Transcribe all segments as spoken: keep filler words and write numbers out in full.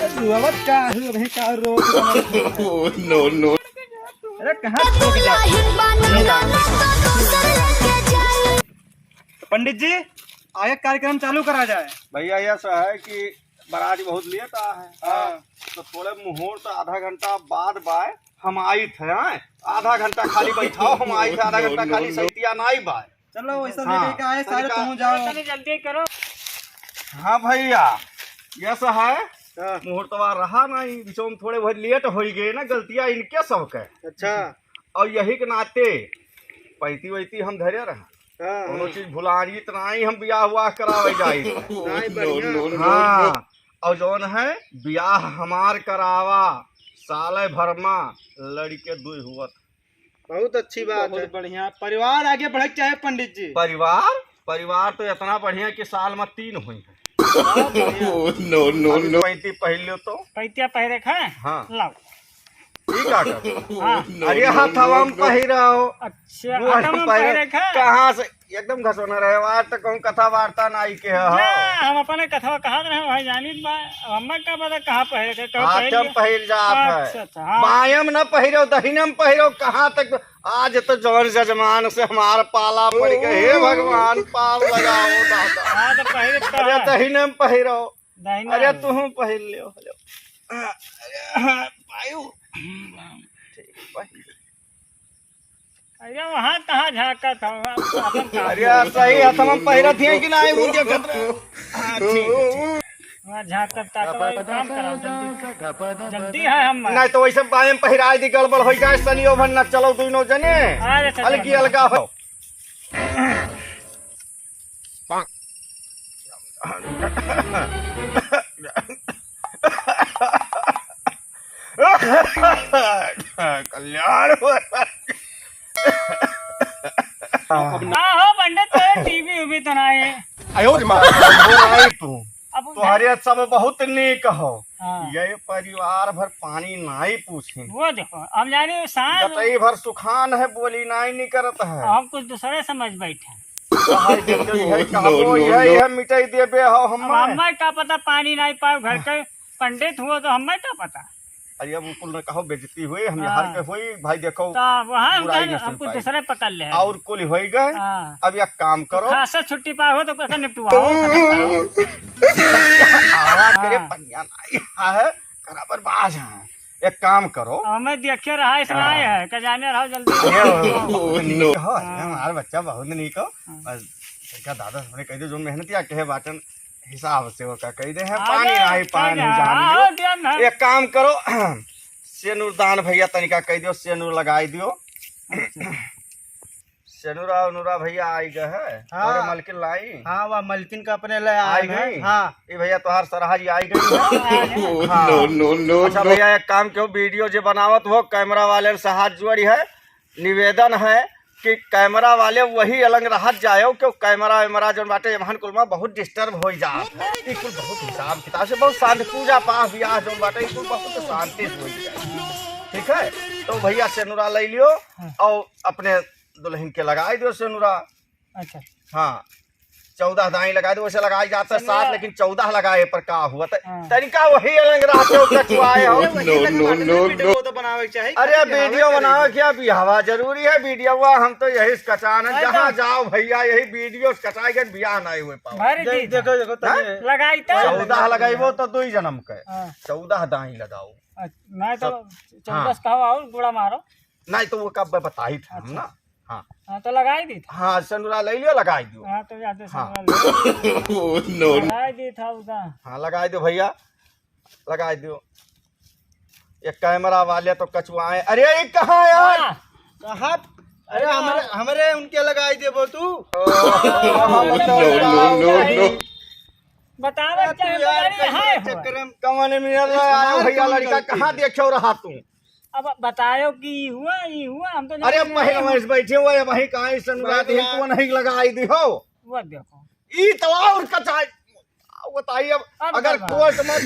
तू आवत का है, अभी का रो? Oh, no, no। अरे, कहाँ ठोक जाए? तो पंडित जी, आगे कार्यक्रम चालू करा जाए। भैया, यह ऐसा है कि बरात बहुत लेट आ है। हाँ। तो थोड़े मुहूर्त आधा घंटा बाद बाय हम आई थे, हाँ? आधा घंटा खाली बैठाओ, हम आई थे, आधा घंटा खाली सैतिया नाई बाय। चलो, वैसा हाँ। लेके आए, सारे तनिका तुम जाओ। तनी जल्दी करो। हाँ भैया, यह ऐसा है, हाँ। मुहूर्तवा रहा नहीं, बीचों में थोड़े बहुत लेट हो गए ना, गलतियाँ इनके सब के। अच्छा। और यही के नाते पैती वैती हम धरे रहा। हाँ, कोनो हाँ। चीज भुलानी त नाई हम बियाह हुआ करावे जाई। नाई, बढ़िया। हाँ, और जौन है बियाह हमार करावा, साले भर मा लड़के दुई हुआ था। बहुत अच्छी बात बहुत है। बढ़िया। परिवार आगे बढ़े के चाहे पंडित जी। परिवार, परिवार तो इतना बढ़िया कि साल मा तीन हुई है। बहुत बढ़िया। Oh, no, no, अभी no। पैंती पहन लो तो। पैंतिया पहरे खाए? हाँ। लाओ। ई का कर? हाँ। अरे, हथवा में पहिराओ। अच्छा, गोड़ हथवा में पहिरे। पहिरे का? कहाँ से? एकदम घसोना रहे, आज तक कहूँ कथा वार्ता नाई के ह। ना, हम अपने कथवा कहत रहे, भाई जानित बा, अब हमें का पता कहाँ पहिरे के, कहूँ हाथ पहिर में लिया। पहिर जात है। अच्छा, अच्छा, हाँ। बायम न पहिरो, दहिनम पहिरो, कहाँ तक? आज तो जवन जजमान से हमार पाला पड़ गए, हे भगवान, पार लगाओ दादा। हाँ, तो पहिरे तो अरे है। दहिनम पहिरो, दाहिना अरे है। तुहूँ पहिर लियो। अरे हाँ, पायु। ठीक, पहिर। अरे वहाँ कहाँ झाँकत हो? अपन काम अरे करो। सही हथवा में पहिरत हिया कि नाई, ऊ देखत रहे। हाँ, ठीक है, ठीक। वहाँ झाँकत ताकत हो, एक काम करो, जल्दी, जल्दी है हम। नहीं तो वैसे बाएं पहिराए दी, गड़बड़ हो जाए, सनियो भर न चलो दोनों जने। अरे चलो। अलगी अलगा हो। कल्याण हो। हाँ हो पंडित, तो टीवी उवी तो ना है। आयो रे माँ, हो रहा है तू। अब तोहरे सब बहुत नीक हो। हाँ। ये परिवार भर पानी नाई पूछी। वो देखो, हम जाने साँझ गतई भर सुखान है, बोली नाई निकरत है। हम कुछ दूसरे समझ बैठे। भाई, देखो, यही कहबो, यही है, मिटाई देबे हो अब हम्मे। हम्मे का पता, पानी नाई पाओ, घर के पंडित हुओ तो हम्मे का पता। अरे, अब कुल न कहो, बेइज्जती हुई, हम हाँ। यहाँ के हुई, भाई, देखो, तो वहाँ हम बुराई कहें, न सुन हम कुछ पाई। दूसरे पकड़ ले। और कुल होई गए। हाँ। अब एक काम करो। खासा छुट्टी पाओ हो तो कैसे निपटुआ हो? आवाज करे हाँ। पनिया नाई है, बराबर बाज है। एक काम करो। हमें देखे रहा, इसमें हाँ। आए है, का जाने रहो जल्दी। अरे, बहुत नीक हो, हाँ। हमार बच्चा बहुत नीक हो। हाँ। बस, देखा दादा, हमने कह दे, जो मेहनतिया कहे बाटन, हिसाब से ओका कह दे है, हाँ, पानी अरे, नाई पानी कह दे, जान हाँ, लो। हाँ, दिया ना। एक काम करो, सेनुर दान भैया तनिका कह दियो, सेनुर लगाई दियो। अच्छा। सेनुरा उनुरा भैया आई गए है। हाँ। अरे मलकिन लाई। हाँ, वह मलकिन का अपने ले आए आई हैं। गई? हाँ। ये भैया तोहार सरहा जी आई गई है। हाँ। No, no, no, अच्छा no। भैया एक काम करो, वीडियो जे बनावत हो, कैमरा वाले से हाथ जोड़ी है, निवेदन है कि कैमरा वाले वही अलंग रहत जाओ, क्यों कैमरा वैमरा जौन बाटे एमहन कुल में बहुत डिस्टर्ब हो जात है। ई कुल बहुत हिसाब किताब से बहुत शांत पूजा पाठ बियाह जौन बाटे ई कुल बहुत शांति से हो जाए। ठीक है, तो भैया सेनुरा ले लियो और अपने दुल्हन के लगाई दियो सेनुरा। अच्छा। हाँ, चौदह दाई लगा दे, वैसे लगाई जाता है सेनुरा। सात, लेकिन चौदह लगाए पर का हुआ? त-, हाँ। तनिका वही अलंग रहते हो, कछुआए हो। अरे, वही अलंग no, बात है, no, वीडियो no। तो बनावे के चाही। अरे, खाली वीडियो दिखावे बनावे के क्या, बियाहवा जरूरी है? वीडियो हुआ, हम तो यही से कचान है, अरे जहाँ तो जाओ भैया, यही वीडियो से कचाए गए, बियाह नहीं हुए पाओ। भर दे दे। देखो, देखो, हाँ? तनी लगाई तो। चौदह लगाई वो तो दो ही जन्म के। हाँ। चौदह दाई लगाओ। अच्छा, नहीं तो सब। चौदह हाँ। कहो और गुड़ा मारो। नहीं तो वो कब बताई था हम अच्छा। ना। हाँ। हाँ, तो लगाई दी था। हाँ, सेनुरा ले लियो, लगाई दियो। हाँ, तो जाते हाँ। सेनुरा ले। Oh, no। लगाई दी था उधर। हाँ, लगाई दियो भैया, लगाई दियो। ये कैमरा वाले तो कछुआए। अरे, ये कहाँ है यार? हाँ। कहाँ? अरे, अरे, हमारे, हाँ। हमारे उनके लगाई देबो तू। Oh, no, no, no, no। बतावे अरे, तू चाहे यार, बतावे, कैसे हाय चक्कर हुआ। में कौन मिलल रहा है भैया, लड़का कहाँ देखो रहा तू? अब बतायो कि ई हुआ, ई हुआ, हम तो अरे, नहीं पहले वहीं से बैठे हुए, वहीं कहाँ इस अनुराग बात दिन यार। को नहीं लगाई दी हो। वो देखो। ई तो और कचाई। बताइए अब, अब अगर बताओ। कोर्ट में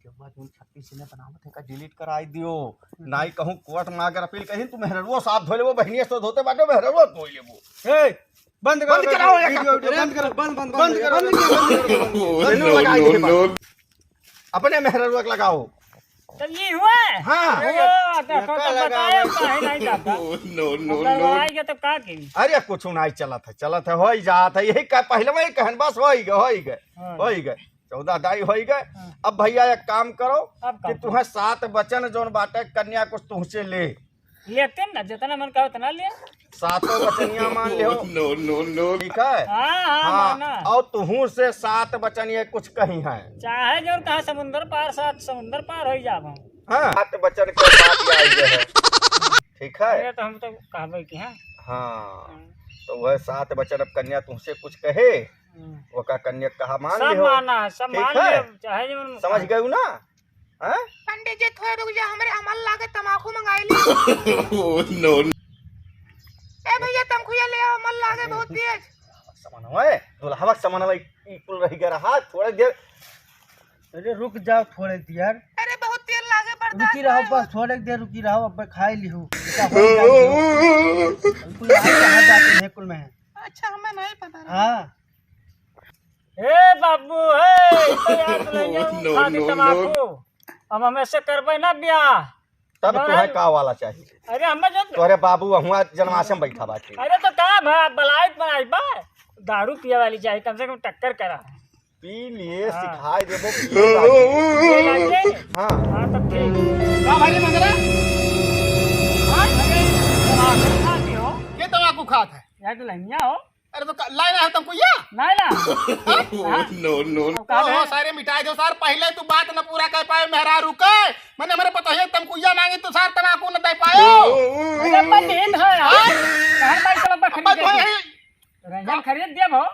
जब जौन छत्तीस ने बनावत है का डिलीट कराई दियो। नाई कहूँ कोर्ट में अगर अपील कहीं, तू मेहररुओ साथ धो लेबो, बहनिया से धोते बाटे, मेहररुओ धो लेबो। ए, बंद करो, बंद कराओ, वीडियो, वीडियो, अरे, बंद करो। बंद, बंद, बंद, बंद करो, बंद करो, बंद करो, बंद करो। No, no, no, no। अपने मेहररुआ के लगाओ। तो ये हुआ? हाँ। ओ, तो, तो, तो बताए, काहे नहीं जाता? No, no, अब no। लड़वाई के तो का की? अरे, कुछ नहीं चलत है, चलत है, हो ही जात है, यही का पहले वही कहन, बस हो ही गए, हो ही गए, हाँ। हो ही गए। चौदह दाई हो ही गए। हाँ। अब भैया एक काम करो अब का कि करो? तुम्हें सात बचन जौन बाटे कन्या कुछ तुमसे ले। लेते ना, जितना मन कहे उतना ले। सातों बचनिया मान लियो। No, no, no। ठीक है? हाँ, हाँ, हाँ, माना। और तुहू से सात बचनिया कुछ कही है। चाहे जौन कहा समुंदर पार, सात समुंदर पार हो ही जाब हम। हाँ, सात बचन के साथ ही आई गए है। ठीक है? ये तो हम तो कहबे की, हाँ। हाँ। हाँ। तो वह सात बचन अब कन्या तुमसे कुछ कहे, हम्म। ओका कन्या कहा मान सब लियो। माना है, सब ठीक मान है? लियो, चाहे जौन समझ गए ना? हाँ? पंडित जी, थोड़ा रुक जा, हमरे अमल लागे तमाकू मंगाई ली। Oh, no, no। ए भैया, तमखुइया ले आओ, अमल लागे बहुत तेज। सामान है, दुल्हवा के सामान है, ई कुल रह गया रहा, थोड़े देर। अरे रुक जाओ थोड़े देर। अरे बहुत तेल लागे, बर्दाश्त रुकी रहो, नहीं बस थोड़े देर रुकी रहो, अब खाई ली हूँ। कुल आ कहाँ जाते हैं कुल में। अच्छा, हमें नहीं पता रहा। हाँ। ए बाबू, हे, ई तो यार दुल्हनिया No, no, खा के no, तमाकू। No। अब हम ऐसे करबे ना ब्याह। तब जौन तोहे है का वाला चाहिए? अरे हमें जो तोहरे बाबू हुआ जन्माशम बैठा बाटे। अरे तो का भा, बलाई बनाई बा? दारू पिए वाली चाहिए, कम से कम टक्कर करा। पी लिए, हाँ। सिखाए देबो, पिए लागे। पिए लागे? हाँ। हाँ, तब ठीक। का भाई मंगरा? हाँ? अरे, तमाकू खाती हो? के तमाकू खात है? यार दुल्हनिया हो। अरे तो का-, लाए ना है तमखुइया? नहीं ला। हाँ? No, no, no। अब का ओहो, है? सारे मिटाई दो सार, पहले तू बात न पूरा कर पाए मेहरारू के। मैंने हमरे पतोहिया तमखुइया मांगी, तू सार तमाकू न दे पायो। अरे, पर नींद है यार। हाँ? घर में चलो, बकरी अब्बा के। तो यही रंजन खरीद दिया भो।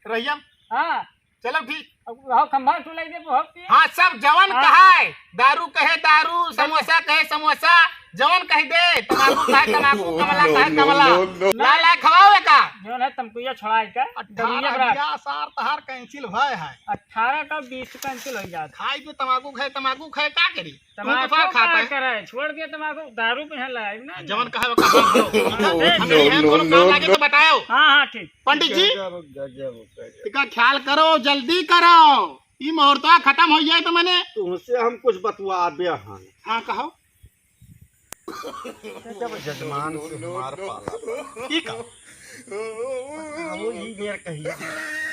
रहियम। हाँ। चलो ठीक। अब रहो, खंभा तू ले दे भो, पी। हाँ, सब जवन हाँ। कहाए, दारू कहे दारू, समोसा कहे समोसा, जवन कह दे, तमाकू कहे तमाकू, कमला कहे कमला। No, no, no। ला, ला, खवाओ एका। जौन है तमकुइया छोड़ाई के, अठारह दरुइया बराबर। बिया सार तहार cancel भय है। अठारह का बीस cancel हो जात। खाई तो तमाकू खाए, तमाकू खाए का करी? तू तो तमाकू सार का खाता है। करे? छोड़ दिया तमाकू, दारू पे है लाइव ना। जवन कहे वो कहा। हाँ, हम no, यहाँ no, कोनो no, काम लागे no। तो बताओ। हाँ, हाँ, ठीक। पंडित जी, गजब, गजब, गजब। इका ख्याल करो, जल्दी करो। ई मुहूर्तवा खत्म हो जाए तो मने तुमसे हम कुछ बतवाबे हन। हाँ, कहो। जब जजमान से हमार पाला पड़ा। ई का? बताओ, ई मेर कहिया।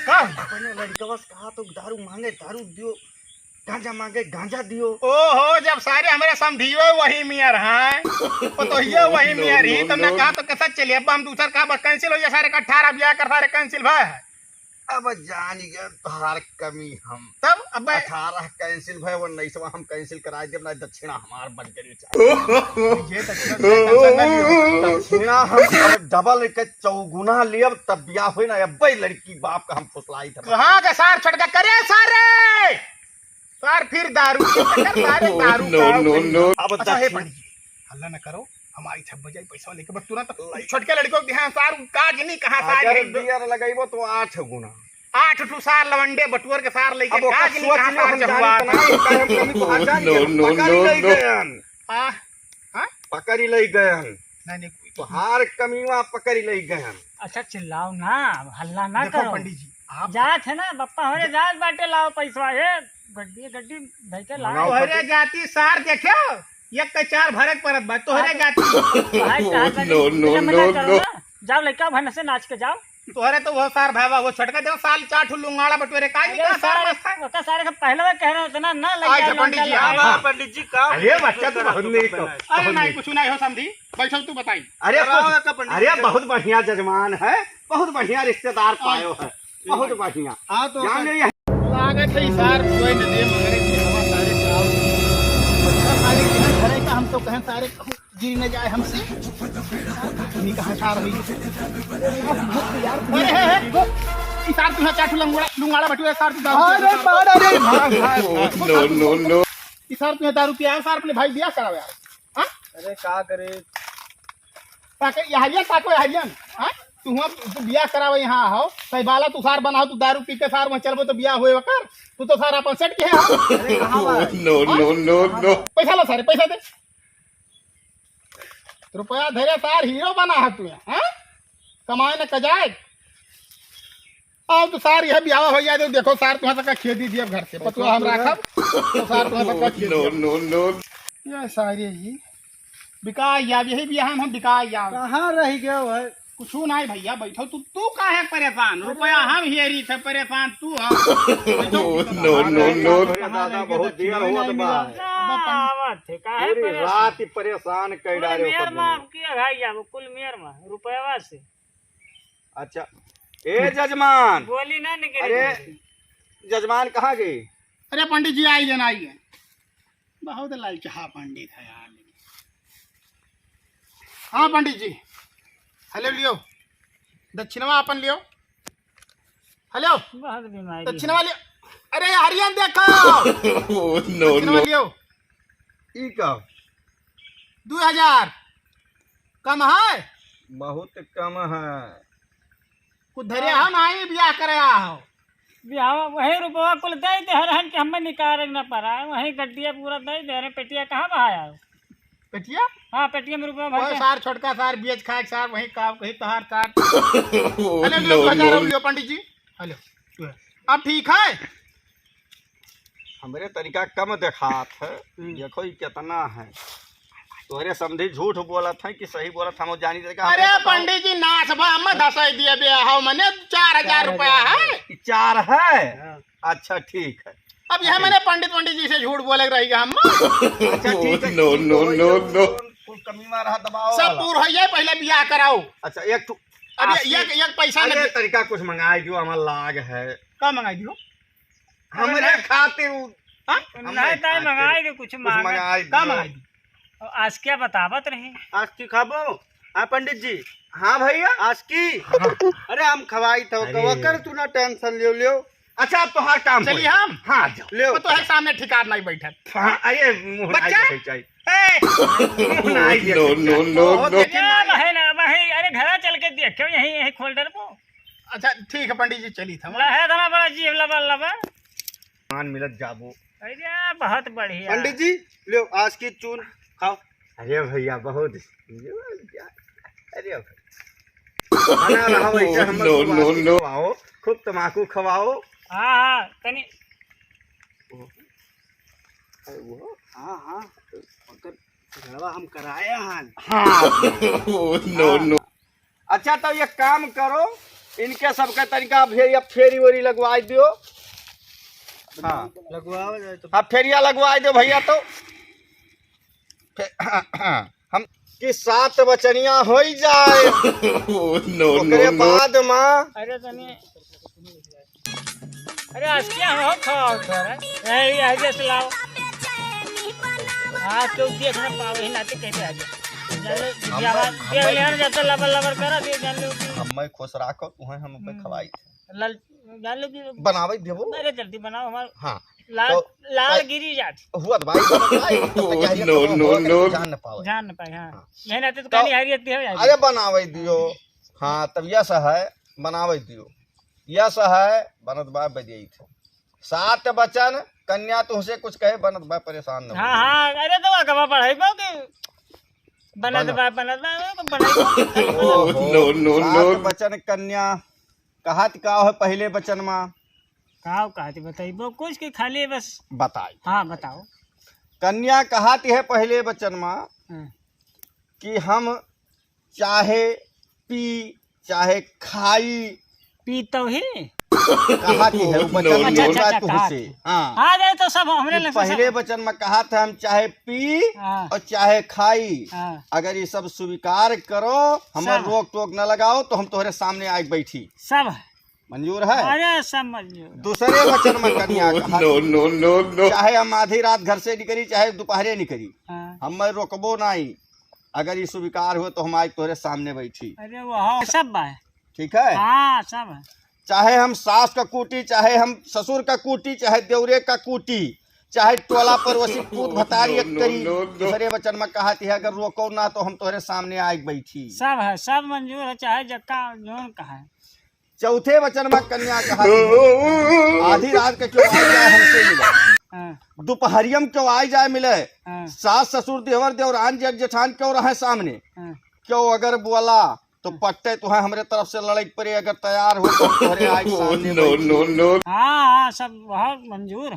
का? अपने लड़कवा से कहा तो दारू मांगे, दारू दियो, गांजा मांगे, गांजा दियो। ओहो, जब सारे हमरे समधियो वही मियर हैं, पतोहियो वही मियर ही, तब ना कहा तो कैसा चलिए? अब हम दूसर कहा बस cancel हो गया, सारे का अठारह ब्याह कर सारे cancel भय है। अब जान गए तोहार कमी हम। तब अब अठारह cancel भय, उन्नीसवा हम cancel कराए देब, ना दक्षिणा हमार बन के चाहे। ये दक्षिणा tension ना लियो। दक्षिणा हम अब double के चौगुना लेब, तब ब्याह होई ना। अब्बे लड़की बाप का हम फुसलाई था। कहाँ के सार छोटका करे सारे? सार फिर दारू के चक्कर, सारे दारू no, का no, no। अब अच्छा, हे दक्षिणा पंडित जी, हल्ला न करो, हम आई छह बजे पैसा लेके बस तुरंत छोटके लड़कों के ध्यान सार काज नहीं कहाँ सार अगर है। बियर लगाइबो तो आठ गुना। आठ ठो सार लवंडे बटुअर के सार लेके अब ओकर काज नहीं सोच कहाँ लियो, सार हम चहुआ। जानी तना, हम कमी तो आ जानी no, के, no, पकड़ी no, नहीं no। गयन। आ, हाँ? पकड़ी नहीं गयन। नहीं, नहीं, कोई तोहार कमीवा पकड़ी नहीं गयन। अच्छा, चिल्लाओ ना, हल्ला ना देखो करो। पंडित जी, आप जात है ना, बप्पा हमरे जात बाटे, लाओ पैसवा, ए, गड्डी, गड्डी धइ के लाओ। तोहरे जाति सार देखो, एक के चार भरे के परत बा, तोहरे जाति। भाई, कहा जाति, no, no, इतना मजाक no, करो no। ना। जाओ लइका, भन से नाच के जाओ। तोहरे तो वो सार भाई बा, वो छोटका देखो साल चार ठो लुंगाड़ा बटोरे, काहे अरे निकाल सार सार, मस्त है? ओका सारे के पहले कह रहे हो, इतना ना लइका अच्छा, पंडित जी, लंका आप, लाओ। हाँ। पंडित जी, का अरे, बच्चा तो बहुत नहीं तो, अरे, बहुत नहीं, नहीं। कुछ नहीं हो समधी, बैठो तू बताई। अरे, कराओ कुछ, एका पंडित अरे, जी। बहुत बढ़िया जजमान है, बहुत बढ़िया रिश्तेदार हाँ। पायो है, बहुत बढ़िया। हाँ, तो जान ले, लागत है, ई सार कोई न दे, मगर एक हवा सारे कराओ। अच्छा, सारे किधर घरे का, हम तो कहें सारे गिर न जाए हमसे। नहीं कहा सार हुई। अरे, हे, हे, ई सार तू है, चार ठो लंगोड़ा, लुंगाड़ा बटुआ, सार तू दारू अरे, पिया। मारा रे, भाग, भाग, भाग। No, no, no। ई सार तू है, दारू पिया, सार अपने भाई बियाह करावे यार। हाँ? अरे, का करे? ताके यहरिया ताको यहरिया, हाँ? तू हुआ, तू बियाह करावे यहाँ हो, सही बाला तू सार बनाओ, तू दारू पी के सार वहाँ चलबो तो बियाह होए वकर, तू तो सार अपन सेट के है, हाँ? अरे, कहाँ बा? No, no, no, no। पैसा ला सारे, पैसा दे। रुपया धरे सार हीरो बना है तू, हाँ? कमाए न कजाए। आओ तो सार, यह ब्याह हो जाए तो देखो सार, तुम्हारा का खेद ही दिया घर से, पतुआ हम राखब, तो सार तुम्हारा का खेद दिया। No, no, no। ये सारे ही बिका या, यही ब्याह हम, हम बिका या। कहाँ रह गए है? कुछ नहीं भैया, बैठो तू, तू काहे परेशान? रुपया हम हेरी थे, परेशान तू है। बैठो। No, no, no। अरे दादा, बहुत देर होत बा। ना, आवत है, काहे पूरी परेशान? रात ही परेशान कर कुल डारे हो मेर सब मा लोग। आपकी है भाई, अब कुल मेर मा, रुपया से। अच्छा, ए जजमान। बोली ना निकली। अरे, जजमान कहाँ गए? अरे पंडित जी, आई जन, आई है। बहुत ललचहा पंडित है यार। हाँ पंडित जी, हेलो लियो, दक्षिणवा अपन लियो। हेलो, बहुत बीमारी दक्षिणवा लियो। अरे हरियन देखो। Oh, no, दक्षिणवा no। लियो। ई का? दो हजार। कम है? बहुत कम है। कुछ धरे हम आई बियाह करे आ हो। बियाह वही रुपया कुल दे दे हर हन के हमें निकाले न पड़ा, वही गड्डिया पूरा दे दे रहे, पेटिया कहाँ बहाया हो? पेटिया? हाँ, पेटिया में रुपया भर ओए के। सार, छोटका सार, बेच खाए सार, वही काम कही तोहार सार। Oh, हेलो, no, दो हजार no। लियो पंडित जी। हेलो, अब ठीक है? हमरे तनिका कम देखात है, हम्म। देखो ई कितना है। तोहरे समधी झूठ बोलत है कि सही बोलत, हम जानी तनिका अरे हमरे बताओ। पंडित जी, नाच बा, हम धसाई दिए बे, हाउ मने चार हजार रुपया है। ई चार है? हाँ। अच्छा, ठीक है। अब यह अरे। मने पंडित, पंडित जी से झूठ बोले रही हम। अच्छा, ठीक है, No, ठीक no, है, no, वही no। कुल कमी मारा दबाओ सब वाला। पूर हो जाए, पहले बियाह कराओ। अच्छा, एक ठो अब ये, आस्ती ये, ये पैसा अरे, नहीं। तनिका कुछ मंगाई दियो, हमार लाग है। का मंगाई दियो? हमरे खातिर उ-, हाँ? हमरे नहीं, ताई खातिर। मंगाई दे, कुछ कुछ मांगा। मंगाई का दियो। मंगाई दी? आज क्या बतावत रही? आज की खाबो? हाँ पंडित जी। हाँ भैया। आज की? हाँ। अरे हम खवाई था, अरे। कवा कर तू ना टेंशन लियो, लियो। अच्छा, अब तोहार काम चलिए होई। हम। हाँ, जाओ। लियो। वो तो है सामने ठिकान नहीं बैठा। हाँ, अरे मुँह नहीं बच्चा? देखे चाहिए। ए! मुँह नहीं देखे No, no, चाहिए। no, बहुत no। देखे ना, नहीं। बहन, बहन, अरे घरा चल के देखो, यहीं, यहीं खोल डरबो। अच्छा, ठीक है पंडित जी, चली था। लहे धना बड़ा जीव लबर लबर। मान मिलत जाबो। अरे, बहुत बढ़िया। पंडित जी, लो आज की चून खाओ। अरे भैया, बहुत, अरे भैया। बना रहा वैसे हम No, खूब no, आस्ती no। खवाओ, खूब तमाकू खवाओ। हाँ, हाँ, तनी। अरे वो? हाँ, हाँ, ओकर झगड़वा हम कराए हन। हाँ। Oh, no, हाँ। No। अच्छा, तो एक काम करो, इनके सबके तनिका फेरिया, फेरी वेरी लगवाई दियो। हाँ। लगवाओ जाए तो। हाँ, फेरिया लगवाई दियो भैया तो। फे-, हम कि सात बचनिया होई जाए। Oh, no, ओकरे no, no। बाद मा अरे तनी, अरे आज क्या हो खाओ थोड़ा, यही, यही जैसे लाओ। आज तो देख ना पावे ही नाते कैसे आ जाए। जान लो, हम, बियाह हम, देख लेना जब तो लबर लबर करा दे, जान लो कि हम मैं खुश राखो, तुहें हम पे हम्म। खवाई थे। लल-, जान लो कि बनावे देबो। अरे जल्दी बनाओ, हमार हाँ। लाल, तो लाल गिरी जात। हुआ तो भाई, भाई, तब तक क्या है, No, तो no, हो, no। जान न पावे। जान न पाए, हाँ। हाँ। यही नाते तो तो काली हारी रहती है, अरे बनावे दियो। हाँ, तब यस है, बनावे दियो। यस है, बनत बा बजाई थे। सात बचन कन्या तुमसे कुछ कहे, बनत बा परेशान न हाँ, हो। हाँ, अरे तो अगवा बढ़ाई बा के बनत बना। बा, बनत बा, तो बनाई बा। ओहो, No, no, सात no। बचन कन्या कहत का है पहले बचन मा? का कहत बताई? वो कुछ के खाली बस बताई। हाँ, बताओ। कन्या कहत है पहले बचन मा हाँ। कि हम चाहे पी, चाहे खाई। पी तो ही। कहत है, वो बचन No, no। अच्छा, अच्छा, अच्छा, तुमसे। कहत है। हाँ। आ जाए तो सब हमरे कि लगे पहले सब। बचन मा कहत है हम चाहे पी हाँ। और चाहे खाई। हाँ। अगर ये सब स्वीकार करो, हमार सब। रोक टोक न लगाओ, तो हम तोहरे सामने आके बैठी। सब है। मंजूर है? अरे, सब मंजूर। दूसरे वचन में कन्या कहा, No, no, no, no। चाहे हम आधी रात घर से निकली, चाहे दोपहरे निकली, हाँ। हम मैं रोकबो नहीं। अगर ये स्वीकार हो तो हम आज तोरे सामने बैठी। अरे, वो हाँ, सब बा। ठीक है? हाँ, सब है। चाहे हम सास का कूटी, चाहे हम ससुर का कूटी, चाहे देवरे का कूटी, चाहे टोला पड़ोसी पूत भतारी एक करी, No, no, no। दूसरे वचन में कहा थी, अगर रोको ना तो हम तोरे सामने आके बैठी। सब है, सब मंजूर है, चाहे जक्का जोन कहा है। चौथे वचन में कन्या कहा थी, आधी रात के क्यों आ जाए हमसे मिले, हाँ। दोपहरियम क्यों आ जाए मिले, हाँ। सास ससुर देवर देवरान जेठ जेठान क्यों रहे सामने, हाँ। क्यों अगर बोला तो पट्टे तुहे हमरे तरफ से लड़े के पड़े, अगर तैयार हो तो तोहरे आए के सामने बैठी। हाँ, हाँ, सब बहुत मंजूर।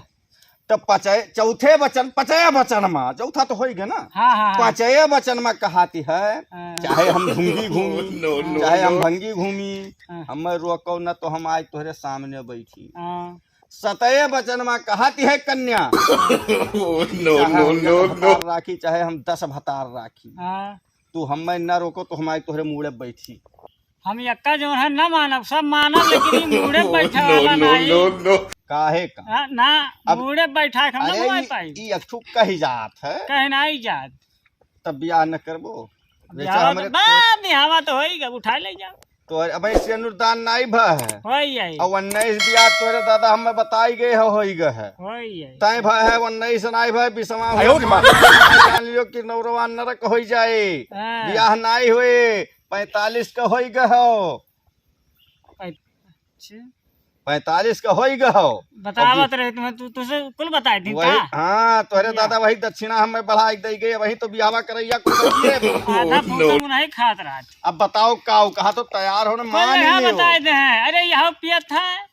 तो पचे, चौथे वचन, पचे वचन मा, चौथा तो होई गए ना। हाँ, हाँ, हाँ। पचे वचन मा कहाती है, हाँ। चाहे हम भंगी घूमी, चाहे हम भंगी घूमी, हाँ। हमें रोको न तो हम आए तोहरे सामने बैठी। हाँ। सतये वचन मा कहाती है कन्या, चाहे हम एक भतार राखी, चाहे हम दस भतार राखी, हाँ। तू हमें न रोको तो हम आए तोहरे मूड़े बैठी। हम यक्का जौन है न मानब, सब मानब, लेकिन ई मूड़े बैठा वाला नहीं। काहे का? हाँ, ना, अब मूड़े बैठा के हम अरे, ना ई, पाई। ई एक ठो कही जात है। कहे नाई जात। तब बियाह न करबो? वैसे बियाह हमरे तो, बा, बियाहवा तो होई गए, उठा ले जाओ। तो अब ऐसे अनुदान नाई भा है। होई जाई। अब उन्नीस बियाह तोरे दादा हमें बताई गए हो, होई गए है। होई जाई। तय भा है, उन्नीस नाई भा, बीसवाँ आयो रे माँ। जान लियो कि नौरवा नरक होई जाए। हाँ। बियाह नाई होए। पैंतालीस का होई गए हो। अच्छा। पैंतालीस का होई गए हो। बतावत रहे तुम्हें, तू, तुझसे कुल बताए दिन वही, का? हाँ, तोहरे दादा वही दक्षिणा हमें बढ़ा के दे गए, वही तो बियाहवा करैया कुल बचिए। आधा फूटा मुनाही खात रहा। अब बताओ का, कहा तो तैयार हो ना, मान लियो। बताए दे हैं, अरे यह पियत है,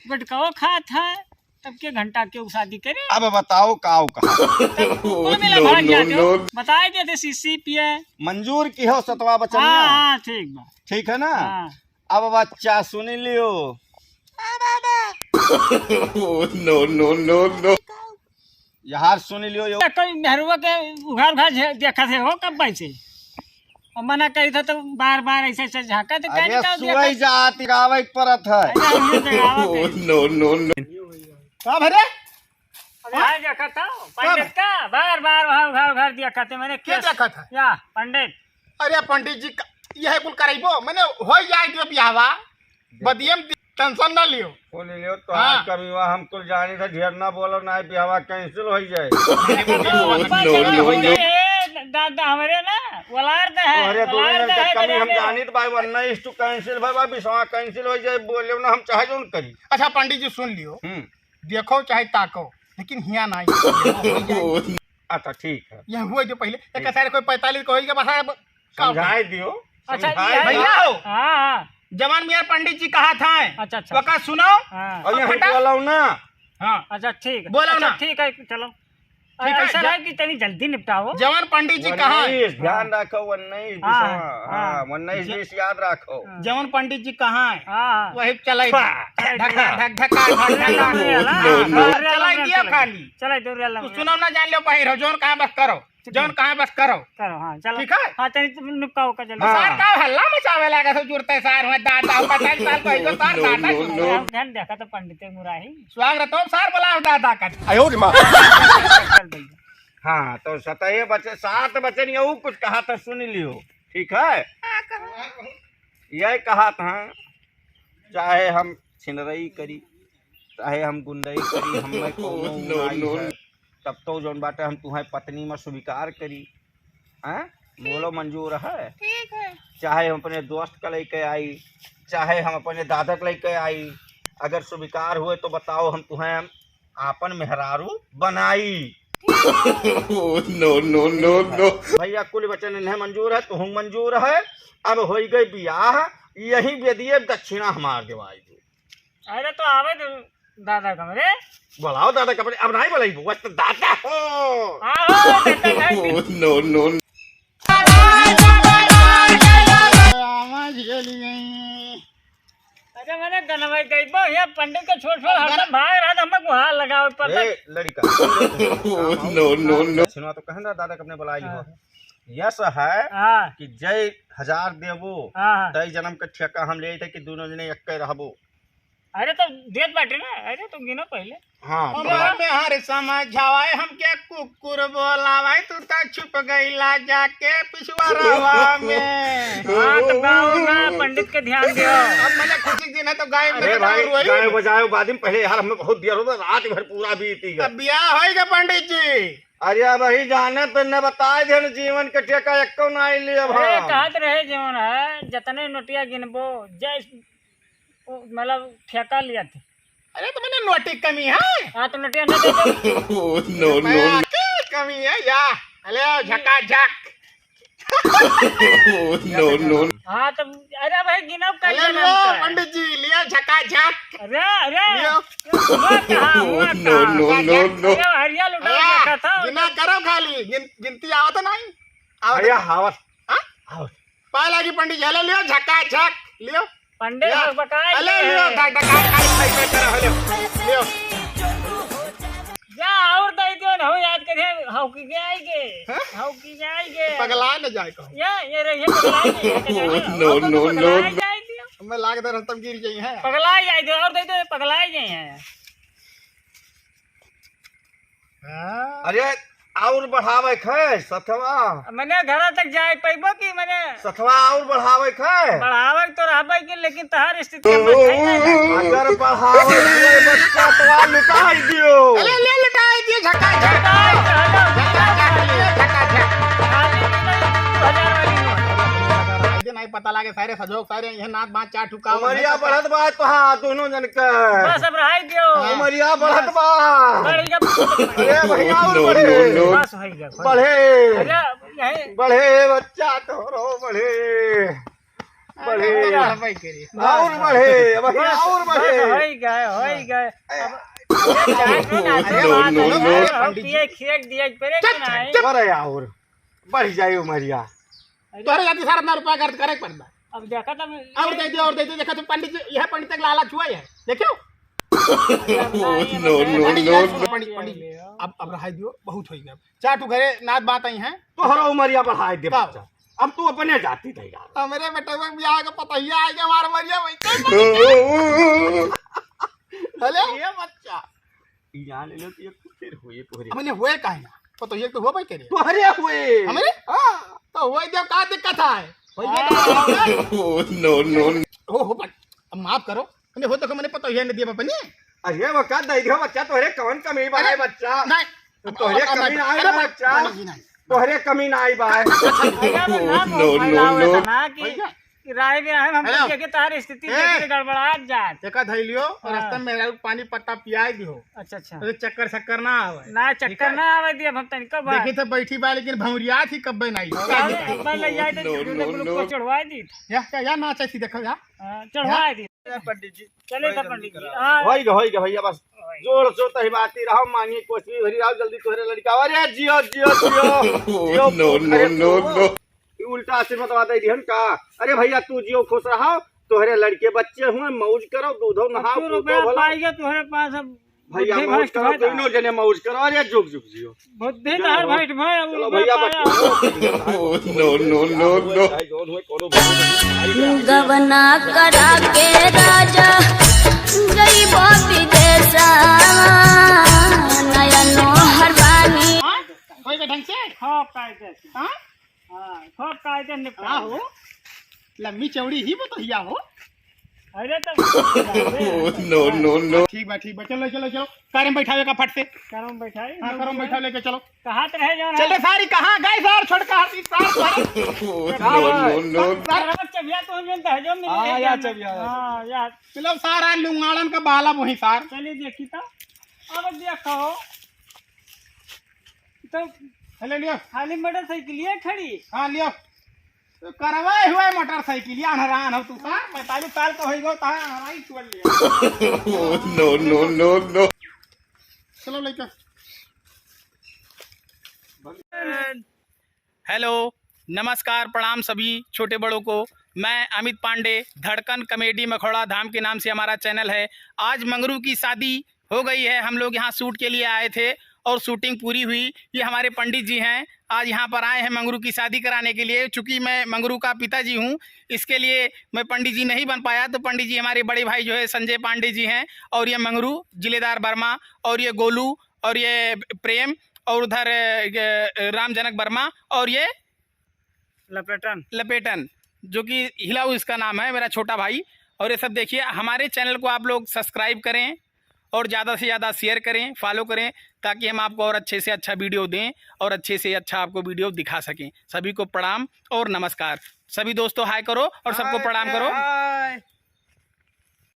गुटकाओ खात है, तब के घंटा के शादी करे? अब बताओ का, कहा। तब कुल मिला भाग जाते हो। बताए देते सीसी पिए। मंजूर की हो सतवा वचन हाँ, ना? हाँ, ठीक बा। ठीक है ना? हाँ। अब बच्चा सुन लियो। हाँ, बाबा। No, no, no, no। यार सुन लियो यो। कोई मेहरुआ के उघार उघार झे-, देखत है हो कब से? और मना करी था तो बार बार ऐसे ऐसे झांका तो अरे कहने का सोई देखा? जात गावे के परत है। अरे हम ये जगावा करी। No, no, no। का भरे? अरे हाँ? हाँ देखा था, पंडित का बार बार उघार उघार देखा था मैंने क्या केस देखा था? या पंडित। अरे पंडित जी का, यह कुल करइबो, मैंने हो जाए दियो बियाहवा, बदियम टेंशन ना लियो। सुन लियो, तो हाँ। आज कमीवा हम कुल जानी था, ढेर ना बोलो, ना बियाहवा cancel हो जाए। अरे, हाँ, ए, दादा हमरे ना, वलार दे है, तोहरे वलार दे है, कमी हम जानी तो भाई, वरना इस तू cancel भाई, भाई, बियाहवा cancel हो जाए, बोले ना, हम चाहे जोन करी। अच्छा पंडित जी सुन लियो, हम्म। देखो चाहे ताको, लेकिन हिया ना आई। अच्छा ठीक है। यह हुए जो पहले, एक सारे कोई पैंतालीस को होई के बसा, समझाए दियो, अच्छा, समझाए ये दियो। भैया हो। हाँ, हाँ। जवान मियाँ पंडित जी कहा था, अच्छा, अच्छा। वका सुनो। हाँ। और यहाँ फटा- बोलाओ ना। हाँ। अच्छा, ठीक है। बोलाओ अच्छा, ना। ठीक है, चलो। ठीक है, ऐसा ज- है कि तनी जल्दी निपटाओ। जवान पंडित जी कहा है? उन्नीस, ध्यान रखो, उन्नीस, हाँ, बीस, हाँ, हाँ। हाँ, उन्नीस, ज- बीस याद रखो। हाँ। जवान पंडित जी कहा है? हाँ, हाँ। वही चलाई। हाँ। धक्का, धक, धक्का, धक, धक्का। No, no, no। हाँ, चलाई दिया खाली। चलाई दो, रेल तू में। सुनो ना, जान लो, बाहर हो, जौन कहा बस करो। जौन कहा बस करो। करो, हाँ, चलो। ठीक है? हाँ, तनी तुम नुक्का उक्का जल्दी। हाँ। सार का हल्ला मचावे लागा सब जुड़ते सार हुआ दादा, पता नहीं साल को एक सार दादा। No, no। ध्यान देखा तो पंडित मुराही। स्वागत हो सार बोला दादा का। आयो रे माँ। चल भैया। हाँ, तो सतहे बचे, सात बचे नहीं, वो कुछ कहा था, सुन लियो। ठीक है? यह कहा था, चाहे हम छिनरई करी, चाहे हम गुंडई करी, हमें कौनो No, नाई no। है। तब तो जौन बाटे हम तुम्हें पत्नी में स्वीकार करी। हैं? बोलो, मंजूर है? ठीक है। चाहे हम अपने दोस्त का लेके आई, चाहे हम अपने दादा का लेके आई, अगर स्वीकार हुए तो बताओ, हम तुम्हें आपन मेहरारू बनाई। No, no, no, no। भैया, कुल वचन इन्हें मंजूर है, तुहूँ मंजूर है। अब होई गई बियाह, यही बेदिए दक्षिणा हमार देवाई दो। अरे तो आवे दो दादा कमरे। बुलाओ दादा कमरे, अब नहीं बुलाई, वो तो दादा हो। हाँ, हो, दादा नहीं। No, no, no। आवाज के लिए। अरे मैंने गनवाई गई बा, ये पंडित के छोट छोट हरदम भाग रहा था, हमको हाथ लगावे पर ए, लड़का। No, no, no। दक्षिणा तो कहन रहा दादा कब ने बुलाई हो। हाँ। यस है हाँ। कि जय हजार देबो, हाँ, हाँ। तय जन्म के ठेका हम ले थे कि दोनों जने एक रहबो। अरे तो देत बाटे ना, अरे तो गिनो पहले। हाँ, अब तो हमें हर समझावाए, हम क्या कुकुर बोलावाए, तू तो छुप गईला जाके पिछुआरवा में। हाँ, तो गाओ ना, पंडित के ध्यान दियो। अब मैंने खुशी दिन है तो गाय अरे भाई, रोई। गाय बजाओ बाद में, पहले यार हमें बहुत देर हो गया, रात भर पूरा बीती गया। अब बियाह होई गया पंडित जी। अरे अब वही जाने तो न बताए दे, जीवन के ठेका एको ना ले अब अरे हम। कहत रहे जौन है, जतने नोटिया गिनबो, जय ओ, मतलब ठेका लिया थे। अरे तो मैंने नोटी कमी है। हाँ, तो नोटिया ना दे दो। No, no। मैं क्या कमी है या? अरे झका झक। Oh, no, no। हाँ, तो अरे भाई, गिनब कर अरे लियो, पंडित जी, लियो, झकाझक। अरे, अरे, लियो। हुआ कहाँ, हुआ कहाँ? No, no, no। अरे, हरिया लुटा अरे, देखा था। गिना करो खाली, गिन-, गिनती आवत नहीं? आवत भैया, नहीं? आवत। हाँ? आवत। पाए लागी पंडित जी, हेले लियो, झकाझक, लियो। पंडित लियो। बकाए अले के। लियो, ढक-, ढकाए, खाली खाई, खाई करो, हेले। लियो। जा, और दे दियो ना, हो याद करिए, हौ की जाएंगे, हाँ? हौ की जाएंगे। पगला न जाए कहूँ। ये, ये रे, ये पगला जाए, ये पगला जाए। No, no, no। पगला जाए दियो। मैं लाग दे रस्तम गिर जाई है। पगला जाए दियो, और दे दो, पगला जाए हैं। हाँ। अरे, और बढ़ावे खे सथवा। मने घरा तक जाए पैबो कि मने सथवा और बढ़ावे खे। बढ़ावे तो रहबे कि, लेकिन तहार स्थिति हम अच्छा ही नहीं है। अगर बढ़ावे खे बच्चा तो लुटाई दियो। अरे ले लुटाई दियो, झका झक। लुटाई दियो, झका झक, झका झक। खाली नहीं, दो हजार वाली नोट। आइदे नहीं पता लागे, सारे सजोग, सारे यह नात बात चार ठुका। उमरिया बढ़त बा तोहार दोनों जन के। बस अब रहाई दियो। हाँ। उमरिया बढ़त बा। बढ़ गया। अरे भैया, और बढ़े। बस होई गया, होई गया। बढ़े। अरे, यही बढ़े बच्चा तोरो बढ़े। बढ़े। अरे, भाई के लिए। और बढ़े, अबहीं बस, और बढ़े। बस, होई गए, होई गए। अब ये चाय को ना, अरे, बात नो, है, नो। हम पिए, खिए, दिए, परे चुप, कि नहीं? चुप। अरे, और बढ़ जाए उमरिया। अरे। तोहरे जाति सारा इतना रुपया खर्च करे के पड़ता। अब देखा तब और दे दियो, और दे दियो, देखा तो पंडित जी, यह पंडित तक लालच हुआ है, देखियो। नो, नो, पंडित जी, नो। पंडित, पंडित, अब, अब रहाई दियो, बहुत होई गया। चार ठो घरे नात बात आई हैं। तोहरो उमरिया बढ़ाई दे का? बच्चा। अब तू अपने जाति थे यार। हमरे बेटवा के बियाह के पतहिया आइगा, हमार उमरिया वही। हेलो? ये बच्चा। ई जान ले कि एक फिर हुए तोहरे। हमने हुए काहे ना? पतहिया तो हो भाई करे। तोहरे हुए। हमरे? हाँ। तो हुए दियो, का दिक्कत है? हुए दियो तो का होगा? No, no, no. हो, हो, बट अब माफ करो। हमने हो तो हमने पतहिया ने दिया बपनी। अरे वो का दे दियो बच्चा, तोहरे कौन कमी बा अरे, बच्चा? नहीं। तो तोहरे अब, अब, कमी अब, ना आई अरे, बच्चा। नहीं, नहीं। तोहरे कमी ना आई बा। अच्छा, अच्छा। भैया, वो ना नो, नो, भैया, नो, वो नो। इतना कि भैया। कि राय भी है, हम हेलो। तो देखे तोहार स्थिति ए। देख के गड़बड़ात जात। एका धई लियो और हाँ। रास्ता में मेहरारू के पानी पत्ता पियाई दियो। अच्छा, अच्छा। तो चक्कर शक्कर ना आवे। ना, ठीक चक्कर है? ना आवे दिया, हम तनिको बार। देखी तो बैठी बा, लेकिन भौरिया थी कब्बे नहीं। अरे, कब्बे ले जाए तो no, no, no, glucose no. चढ़वाई दी। या, क्या, या नाच ऐसी देखो या। हाँ, चढ़वाई दी। पंडित जी। चले तो पंडित जी। हाँ। होई गे, होई गे भैया, बस। होई। जोड़ सो तही बाती रहो, मांगी कोसी भरी रहो, जल्दी तोहरे लड़का। अरे जियो, जियो, जियो। जियो, नो, नो, अरे नो, तू। नो। ई उल्टा आशीर्वाद दे दिहन का? अरे भैया, तू जियो, खुश रहो, तोहरे लड़के बच्चे हुए, मौज करो, दूधो नहाओ, दो पूतो रुपया बोलो। पाएगा तोहरे पास, अब भैया, बुद्धि मौज भ्रष्ट करो, भय। दोनों जने मौज करो। अरे जुग जुग जियो। बुद्धि जन तोहर हो। भ्रष्ट भय, अब चलो रुपया भैया, पाया। बच्चे। No, no, no, no. चाहे जौन हुए, कोनो बात नहीं। गवना करा के राजा गइबो विदेशवा, नया नोहर बानी। हाँ? होई गे ढंग से? हाँ, कायदे से। हाँ? हाँ, खूब कायदे निपटा का हो? लम्बी चौड़ी ही बतहिया हो। अरे तो नो, नो, नो। ठीक बा, ठीक बा। चलो, चलो, चलो। कार में बैठावे का फट से। कार में बैठाई? हाँ, कार में बैठा लेके चलो। कहाँ तो रहे जाना? चले सारी, कहाँ गए सार? छोड़ कहाँ थी sir? No, no, no. Sir, sir. अरे चबिया तो हमें दहजो में हाँ, ले या जाना। चबिया, या हाँ, चबिया। यार। चलो सारा लुंगाड़न का बाला वही सार। चलिए देखी तो। अब देखो। तो हेले लियो। खाली मोटरसाइकिलिया खड़ी? हाँ, लियो। तो करवाए हुए मोटरसाइकिलिया, अनहरान हो तू, हाँ? पैंतालीस साल का होई गो, ता अनहराई छोड़ लिया। No, no, no, no. चलो, लेके। हेलो, नमस्कार, प्रणाम सभी छोटे बड़ों को। मैं अमित पांडे, धड़कन कॉमेडी मखौड़ा धाम के नाम से हमारा चैनल है। आज मंगरू की शादी हो गई है। हम लोग यहाँ शूट के लिए आए थे और शूटिंग पूरी हुई। ये हमारे पंडित जी हैं, आज यहाँ पर आए हैं मंगरू की शादी कराने के लिए। चूँकि मैं मंगरू का पिताजी हूँ, इसके लिए मैं पंडित जी नहीं बन पाया, तो पंडित जी हमारे बड़े भाई जो है संजय पांडे जी हैं, और ये मंगरू जिलेदार वर्मा, और ये गोलू, और ये प्रेम, और उधर, अ, रामजनक वर्मा, और ये लपेटन। लपेटन, जो कि हिलाऊ इसका नाम है, मेरा छोटा भाई। और ये सब देखिए, हमारे चैनल को आप लोग सब्सक्राइब करें और ज़्यादा से ज़्यादा शेयर करें, फॉलो करें, ताकि हम आपको और अच्छे से अच्छा वीडियो दें और अच्छे से अच्छा आपको वीडियो दिखा सकें। सभी को प्रणाम और नमस्कार। सभी दोस्तों हाय करो और सबको हाय, प्रणाम करो। हाय।